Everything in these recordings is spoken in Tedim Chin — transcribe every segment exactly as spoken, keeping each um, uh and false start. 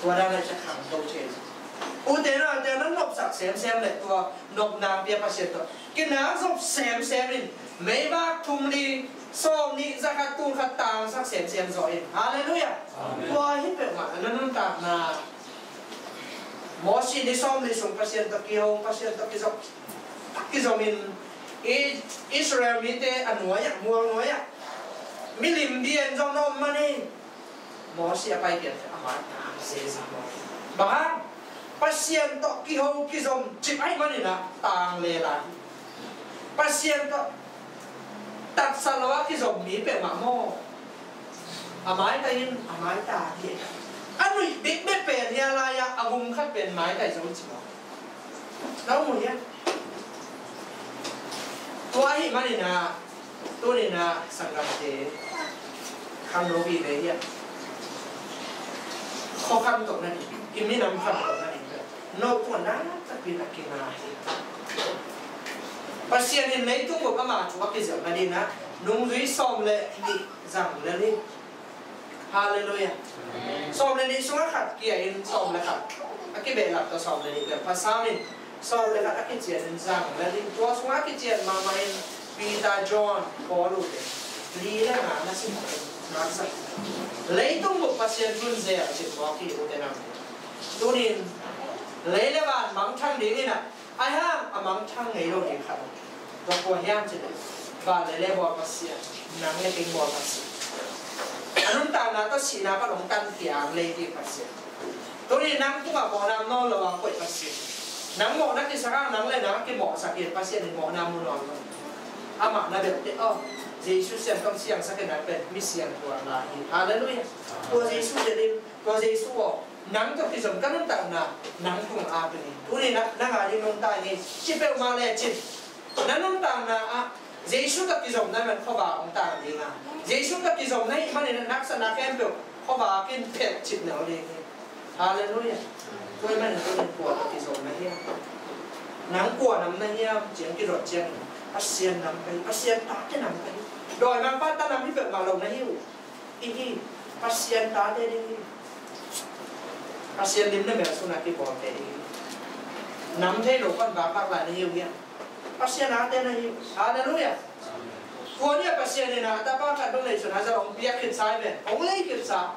Tua dan a i khangto thei. Ute naute, na nopsak semsem le tua nopna pia Pasian tawh kinak zop semsem in, meivak thum li sawm nih za khat tul khat tangsak semsem zaw in. Halleluiah. Amen. Tua hi peuhmah na nuntakna. Mosi ni sawm li sung Pasian tawh kiho, Pasian tawh kizom, kizomin, i Israel mite a nuai-ah, mual nuai-ah milim bian zong na om man hi. Mosi a pai pian a mai ta zeza maw? Bang hang? Pasian tawh kiho kizom cip ahih manin ah tang le lai. Pasian tawh tatsa lo a kizom mi peuhmah maw? A maitai in a maitai hi. A nuih bekbek pen hia lai-ah a gum khat pen maitai zo ci maw? Na um uh hia? Tua ahih manin ah, tuni-in ah sanggamte khangno vive hiam? Khua khangto nading, i minam khangto nading, no tua na takpi a kinga hi. Pasian in leitung bup ama thu a kizelh nading ah nungzui sawm le nih zang lel hi. Halleluiah. Sawm le nih sungah khat kia in sawm le khat a kibehlap tawh sawm le nih bel pha sam in, sawm le khat a kician in zang le nih, tua sungah a kician mahmah in Peter, John, Paul uh te li le nga na sim in, na sak. Leitung bup Pasian thu in zel cip mawk hi, ute nau. Tuni-in lei le van mangthang dingin ah, ahi hang a mangthang ngei lo ding khat. Tua kua hiam cih leh, van le lei bawl Pasian, nang le kei bawl Pasian. A nuntakna tawh sihna pan hong tan piang lei ding Pasian. Tuni nang tungah mawhna om nawn lo a koih Pasian. Nang mawhna kisak a, nang le nang kimawhsak in Pasian in mawhna mu nawn lo. Amah na bel teh aw, Jesu siangtho siangsak in a pen mi siangtho lai hi. Halleluiah. Tua Jesu deih in, tua Jesu aw, nang tawh kizom ka nuntakna nang tung a pi ni. Tuni na, na ngai ding nuntak hi. Ci peuhmah le cin. Na nuntakna ah Jesu tawh kizomna man khuavak hong tang ding a, Jesu tawh kizomna ahih manin a haksatna khempeuh khuavak in phet cip neu ding hi. Halleluiah. Tua ahih manin tuni kua tawh kizomna hiam? Nang kua nam na hiam? Ciang kidot ciangin Pasian nam ka hi, Pasian tate nam ka hi. Dawimangpa ta nam hi peuhmah lo na hi uh. I hi, Pasian tate ding hi. Pasian lim le mel sungah kibawlte ding hi. Nam thei lo pan vakvak lai na hi uh hiam? Pasian ate na hi uh. Halleluiah. Tua ni a Pasian in a tapa khat dong lei sun a za hong piak khitsa hi ve. Hong lei khitsa.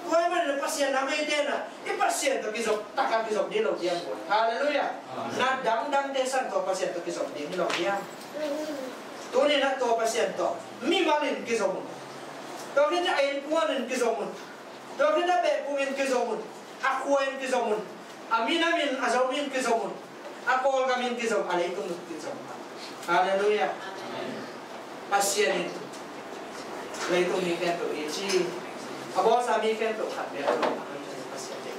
Tua ahih manin Pasian nam eite na, i Pasian tawh kizop, taka kizop ding lo ding hi. Halleluiah. Na dangdangte san tua Pasian tawh kizop ding hi lo ding hi. Tuni na tua Pasian tawh mimal in kizom un. Tua khit a innkuan in kizom un. Tua khit a behpung in kizom un. A khua in kizom un. A minam in, a Zomi in kizom un. A Kawlgam in kizom, a leitung in kizom. Halleluiah. Pasian in leitung mi khempeuh i ci, a bawlsa mi khempeuh khat bek a lo. Pasian in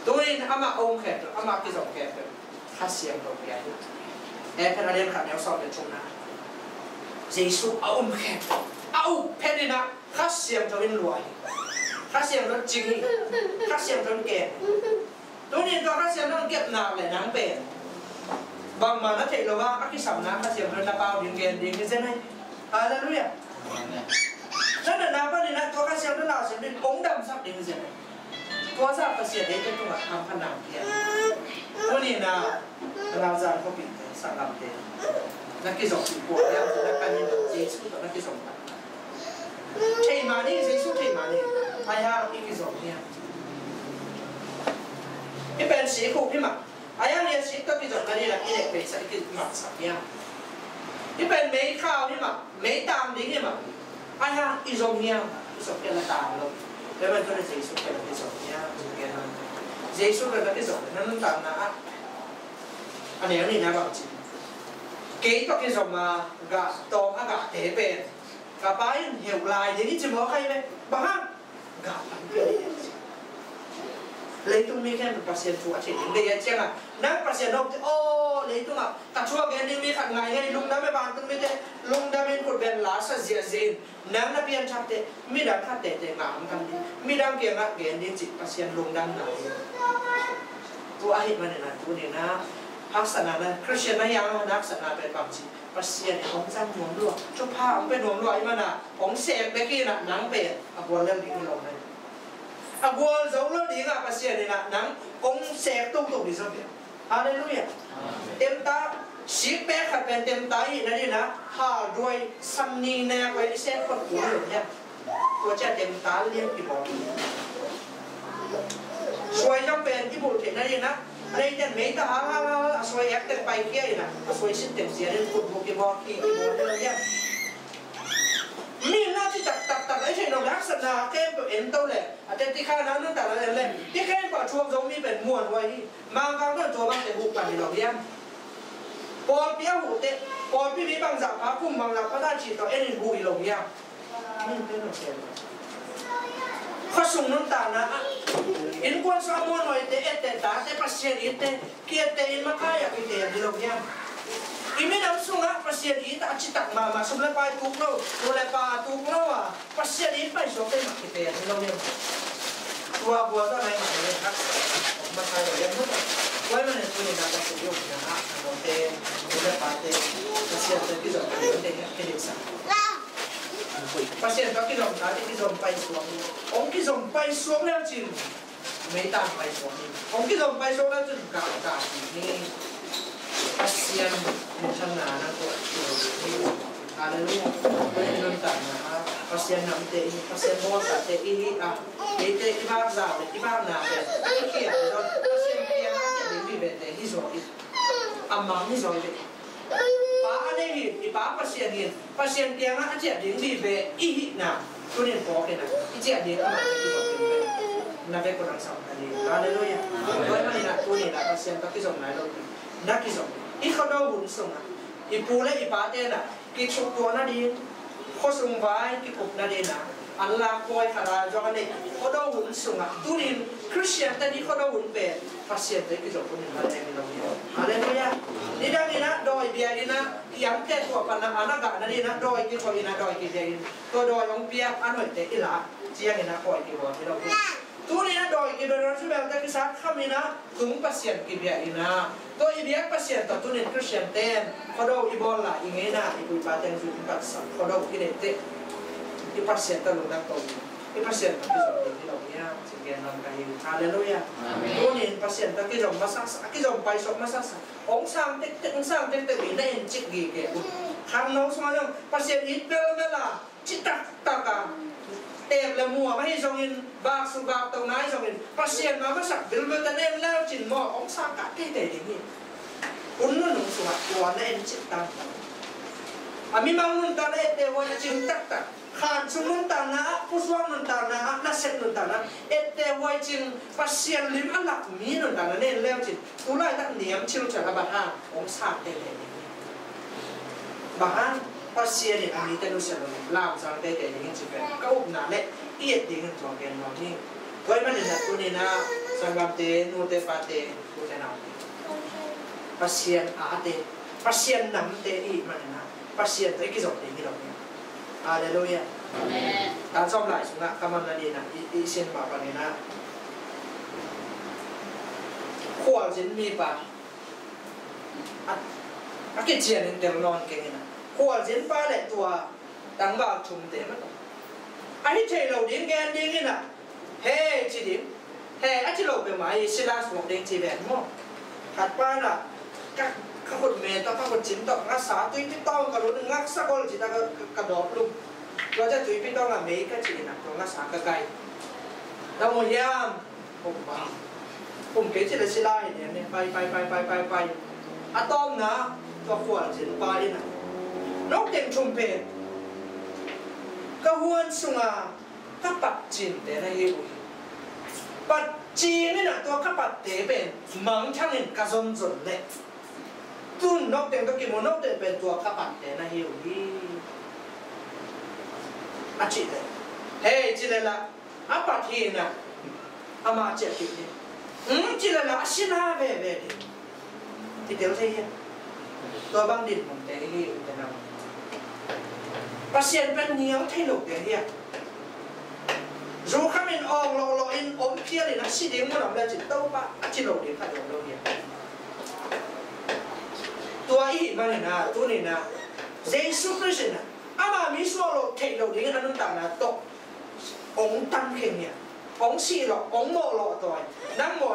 tu-in amah a um khempeuh, amah kizom khempeuh Kha Siangtho pia hi. Efesa a lian khat neu sawm le thumna. Jesu a um khen, a uk phet in ah Kha Siangtho in lua hi. Kha Siangtho in cing hi. Kha Siangtho in kem. Tuni tua Kha Siangtho in kepna le nang pen bangmah na theih lo a, a kisapna Kha Siangtho in na pau ding, gen ding hi zen hi. Halleluiah. Na natna panin ah tua Kha Siangtho na sim ding, hong damsak ding hi zen hi. Tua zah Pasian eite tungah hamphatna hong pia. Tuni in ah Lalzan khuapihte, sanggamte, na kizom ding kua hiam cih leh, ka hi in Jesu tawh na kizom ding. Thei mah ni, Jesu thei mah ni. Ahi hang i kizom hiam? Hih pen sik hup hi mah. Ahi hang i sik tawh kizom nading in ah i leh peuhmah i kimatsak hiam? Hih pen meikhau hi mah, meitang ding hi mah. Ahi hang i zom hiam? I zom kei leh tang lo. Tua ahih manin tuni Jesu tawh na kizom hiam? Jesu tawh na kizom, na nuntakna ah a neu nihna bangci, kei tawh kizom a gah tawm a gahte pen ka Pa in heuh lai ding hi ci mawk hi ve. Bang hang? Gah lam pia ding hi. Leitung mi khempeuh Pasian thu a thei ding deih a ciangah, nang Pasian nopte aw, leitungah ka thu a gen ding mi khat ngai ngei, lungdam e, vantung mite lungdam in khut beng la sa ziahziah in, nang na pianthakte midang khat teitei ngah hong kam ding, midang kiangah gen ding cih Pasian lungdamna hi. Tua ahih manin ah tuni in ah haksatna, na Khristian na hi hang haksatna pen bangci, Pasian in hong zang nuam lua, thupha hong pia nuam lua ahih manin ah hong sem bek in ah nang pen a gual lel ding hi lo hi. A gual zo lo ding ah Pasian nang kong sek toto hi zaw ve. Halleluiah. Temta, sikpek khat pen temta i hihna dingin ah halduai, samni nek ve, i sek phot kul lo hiam? Tua ciang temta lian kibawl. Suai zong pen i bulh theihna dingin ah, a leite'n meita hal hal hal a suai ek teng paikhia in ah, a suai sin teng cian in khutbuk kibawl, khi kibawl hi lo hiam? Mi na ci taktak tak a i theih lo le haksatna khempeuh en to le, a te ti kha na nuntakna en le, ti khempeuh a thuak zo mi pen muanhuai hi. Mangkang tawh tua bangte huh pan hi lo hiam? Pawlpi a huhte, pawlpi mi bangzah pa, kum bangzah pa ta cih tawh en in huh hi lo hiam? Khuasung nuntakna ah innkuan sung a muanhuaite, etteh tate, Pasian itte, kiette in makai a kite hi lo hiam? I minam sungah Pasian it a citak mahmah, sum le pai tuk lo, nu le pa tuk lo a, Pasian it paisuak te mah kite hi lo hiam? Tua bual ta nai mah le haksa makai lo hiam? Tua mah le tuni na Pasian it na ah, a note, nu le pate, Pasian te kizom te kidik sa. Pasian tawh kizom tate kizom paisuak hi. Hong kizom paisuak le cin meitang paisuak hi. Hong kizom paisuak le cin kah kah hi. Pasian minthanna na tuah hi. Halleluiah. Nuntakna ah Pasian namte i, Pasian bawlsate i hi a, eite i bak zau le i bak na le i kiang zong Pasian kiang a kiang ding vivete hi zaw i, a mang hi zaw i. Pa a nei hi, i Pa Pasian hi, Pasian kiangah a ciah ding vive i hihna, tunin phawk in ah, i ciah ding amah na kizom ding ve. Na vek uh nang sam ka ding. Halleluiah. Tua ahih manin ah tunin ah Pasian tawh kizom nai lo ding, na kizom. I khuado hun sungah i pu le i pate in ah kithuktuah nading, khuasung vai kikup nading ah, an lak pawi khat a zong a neih khuado hun sungah, tunin Khristian te ni khuado hun pen Pasian te kizom hun in la leng hi lo hi. Halleluiah. Nidang in ah dawi bia in ah, i angte tua pan ah an a gah nading ah dawi kikhoi in ah dawi kibia in, tua dawi hong piak a noite i lak ciangin ah pawi kibawl hi lo hi. Tunin ah dawi kibia in ah, thubel te kisat kham in ah, tung Pasian kibia in ah, tua i biak Pasian tawh tunin Khristian ten khuado i bawl lai i ngeina, i pu i pa teng zui i patsak khuado i neih teh, i Pasian tawh lungdam ko, i Pasian tawh kizom ding hi lo hiam? Cih gen nuam ka hi. Halleluiah. Amen. Tunin Pasian tawh kizom masasa, a kizom paisuak masasa. Hong sang tektek, hong sang tektek i na en cik gige uh. Khangno sungah zong Pasian it belbel a, citak taka teep le muam ahi zongin, baksuk bakto nai zongin, Pasian ma masak bilbil ta nen leu cin maw, hong sang kah teitei ding hi. Hun nunung sungah tua na en cik tangtang. A mimal nuntakna etteh huai cing taktak. Khan sung nuntakna ah, pusuak nuntakna ah, nasep nuntakna ah etteh huai cing, Pasian lim a lak mi nuntakna nen leu cin, tu laitak niam chilchal a bat hang hong sang teitei ding hi. Bang hang? Pasian in a mite nusia lo, lamsang teitei ding in ci pen ka upna le i et ding in tua gen nuam hi. Tua ahih manin ah tuni-in ah sanggamte, nute pate, ute naute, Pasian ate, Pasian namte i hih manin ah Pasian tawh i kizom ding hi lo hi. Halleluiah. Amen. Tan sawm lai sungah ka man nading ah i, i sin pah bangin ah, khualzin mipa a, a kician in tel nawn keng in ah, khualzin pa le tua tangval thumte mah tawh, a hi thei lo ding gen ding in ah, "He," ci ding. "He," a ci lo peuhmah hi, Silas vuak ding ci ven maw. Khat pa in ah, ka, ka khut me tawh, ka khut cim tawh ngasa tuipi tawng ka lut, ngaksak ol ci ta ka, ka, ka dawp lum. Tua ciang tuipi tawng ah mei ka cih in ah, tua ngasa ka kai. Na mu hiam? Kum pa, kum kei ci le sila hi diam ne, pai, pai, pai. A tawpna, tua khualzin pa in ah, "Nong teng thum pen ka huan sunga ka pat cinte na hi uh hi. Pat cin in ah tua ka patte pen mangthang in ka zonzon leh, tun nong teng tawh kimu, nong teng pen tua ka patte na hi uh hi," a cih leh, "He," ci le lah, "A pat hi in ah, amah ciah kik ding," um, ci le lah, "A sila veve ding," i tel thei hiam? Tua bang dinmunte i hi uh te nang. Pasian pen nial thei lote hiam? Zu kham in awng lawhlawh in om phial in a si ding mun om le cin, Topa, a ci lo ding khat om lo hiam? Tua i hih manin ah tuni-in ah Jesu Khrist in ah ama mi suah loh theih loh dingin a nuntakna tawh hong tam kheng hi a, hong sih lawh, hong mawh lawh tawi. Nang maw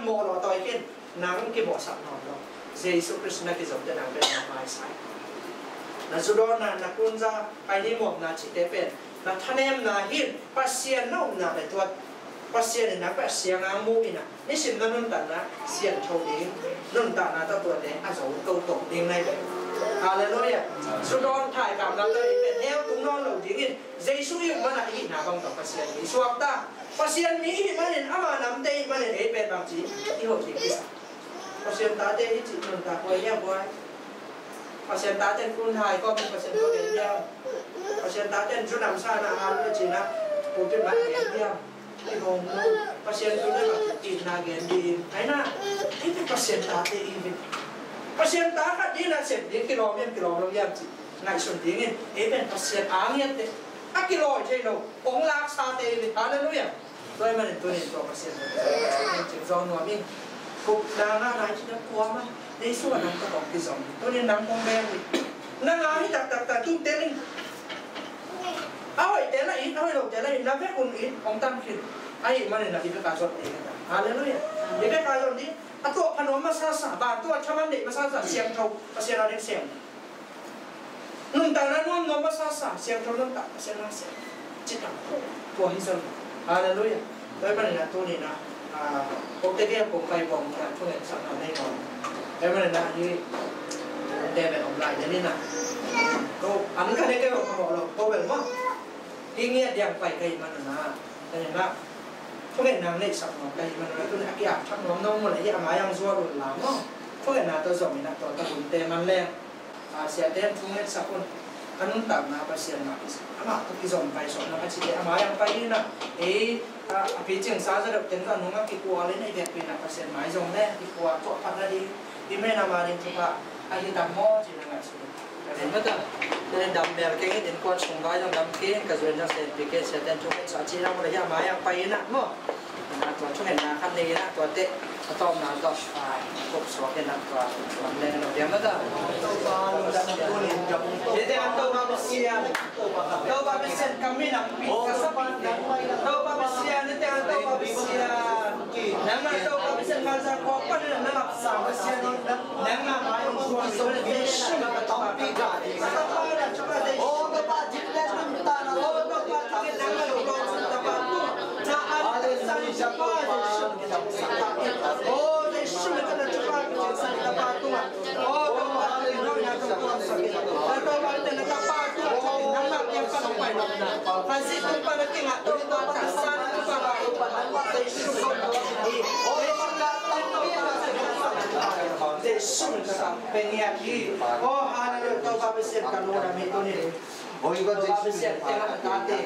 Mawh lo tawi khin, nang kibawhsak nawn lo. Jesu Khrist na kizom te nang pen na maisai. Na zu dawnna, na kunza, pai ni muakna cihte pen na thanemna hi in, Pasian na upna le tuat. Pasian in nang pen a siang a mu in a, nisim na nuntakna siangtho ding, nuntakna tawh tuate a zo toto ding na hi ve. Halleluiah. Zu dawn, thaikamna tawh i pen neu tung nawn lo ding in, Jesu i up man a i hihna bang tawh Pasian i suak ta. Pasian mi i hih manin, ama namte i hih manin ei pen bangci i hoh ding i sa. Pasian tate hi cih nuntak huai hiam huai? Pasian tate in kun hai kawm in Pasian tawh gen diam? Pasian tate in zu nam sa na hal na cih na pulpit mah gen diam? Kihawm lo. Pasian tawh gen bangci itna gen ding. Ai na, ei pen Pasian tate i hi. Pasian ta khat ding na sep ding, kilawm hiam kilawm lo hiam cih ngaihsun ding in. Ei pen Pasian a ngiatte, a kilawi thei lo, hong laksate i hi. Halleluiah. Tua ahih manin tuni in tua Pasian in cing zawng nuam ing. Gupna ngahna i cih na kuamah nei sungah nang tawh kong kizom. Tuni in nang kong beng hi. Nang a hi taktak ta tu tel ing. A hoihte la it, a hoih lote la it, na vek un it, hong tan khin. Ahih manin na i vek a zon ding hi ta. Halleluiah. I vek a zon ding. A tuah pha nuam masasa, ban tuah thaman deih masasa, siangtho, Pasian a ding siang. Nuntakna nuam nuam masasa, siangtho nuntak, Pasian a siang. Cih tak. Tua hi zon. Halleluiah. Tua ahih manin a tuni in a, ah, kokte kia kong pai bawm in a thungetsakna nei mawk. Tua ahih manin a hi, te bel om lai ding in a. Ko, an ka ne ke bel ka mawh lo, ko bel mawh. Hi ngiat diang pai ka hih manin a. Tua ahih manin a, thungetna neihsak nuam ka hih manin a, tuni a ki-ap thak nuam nuam mawk leh hi a mai ang zual un la maw. Thungetna tawh zom in a tua ta hunte man leng. A, siate in thungetsak un. Ka nuntakna Pasian mah kisa. Amah tawh kizom pai suak na ka cite a mai ang pai in a. Ei, a, a picing sa za deuh teng za nung a kikual in a i vekpi in a Pasian mai zong leng kikual tuah phat na ding. I men a ma ding thupha a hi tam maw ci na ngaihsun. Amen. Mata, tua in dam mel keng in, innkuan sung vai zong dam keng, ka zu in zong senpi keng, siate in thungetsak cih na mu leh hi a mai ang pai in a maw. Na tua thungetna khat nei in a tuate, a tawpna tawh, a, kop suak in a tua, tua leng lo diam mata. Hih teng an Topa Pasian, Topa Pasian ka minampi, ka sapi. Topa Pasian, hih teng an Topa Pasian. Nangmah Topa Pasian, ngan sa kawk pan in a na lapsang Pasian. Nangmah mai hong suang Jesu min ka tampi ka. Ka tapa na cuka Jesu. O Topa, dik le tum ta na. O Topa, dik le nangmah lo lo sun tapa tu. Na an sa ni tapa Jesu min ka tampi ka. O Jesu min ka na cuka Jesu min tapa tu. O Topa, dik le nangmah lo lo sun tapa tu. Na Topa, dik le na tapa tu. Nangmah kiang pan hong pai lo na. Fansi tung pan a king a Topa, tapa san tu pa ka Topa, nangmah Jesu min ka tampi. Jesu min ka tampi. Peng hiat hi. Oh, hallelujah. Topa Pasian ka lungdam hi tuni. Topa Pasian tengah tate.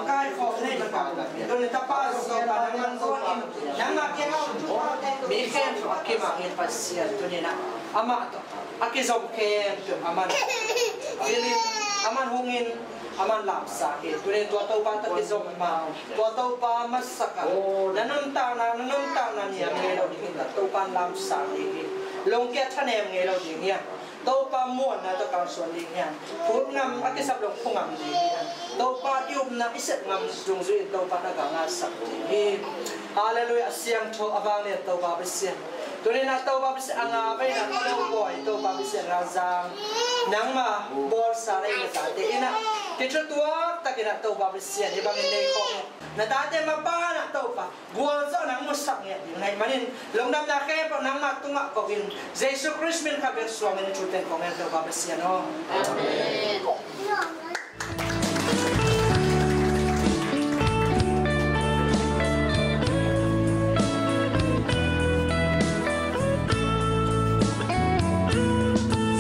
Kai khawm nei mah ka lungdam hi tuni. Tapa Topa nangman zon in. Nangmah kiangah um tu tate. Mi khempeuh a kimang in Pasian tuni na. Amah tawh a kizom khempeuh aman. Philip aman hungin. Aman lamsa hi. Tuni tua Topa tawh kizom ma. Tua Topa masak a. Na nuntakna, na nuntakna niam ngei lo ding hi ta. Topa lamsa ding hi. Lungkia thanem ngei lo ding hi. Topa muanna tawh kalsuan ding hi. Phut ngam a kisap lo phu ngam ding hi. Topa i upna i sep ngam dungzui in Topa na galngasak ding hi. Halleluiah, a siangtho a vanglian Topa Pasian. Tuni na Topa Pasian a nga pai na Topa Pasian na zang. Nangma bawlsa na i na tate in a. Kithutuak takin a Topa Pasian. Hi bangin nei khawm. Na tate mapa na Topa. Gualzawh nang musak ngiat ding. Nai manin. Lungdamna khempeuh nangma tungah ko in. Jesu Khrist min khat bek suangin thuten kong en Topa Pasian aw. Amen.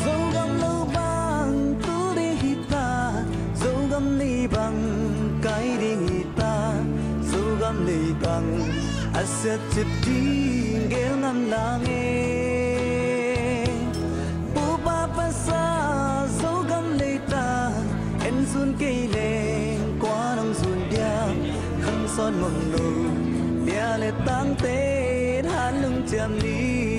Zogam lo bang tul ding hi ta, Zogam lei bang kai ding hi ta, Zogam lei bang a siat cip ding gel ngam lang e. Pu pa pasa Zogam lei ta, en zun kei leng kua nong zun dia, kham sawn mong lo, bia le tangte han lung ciam ni.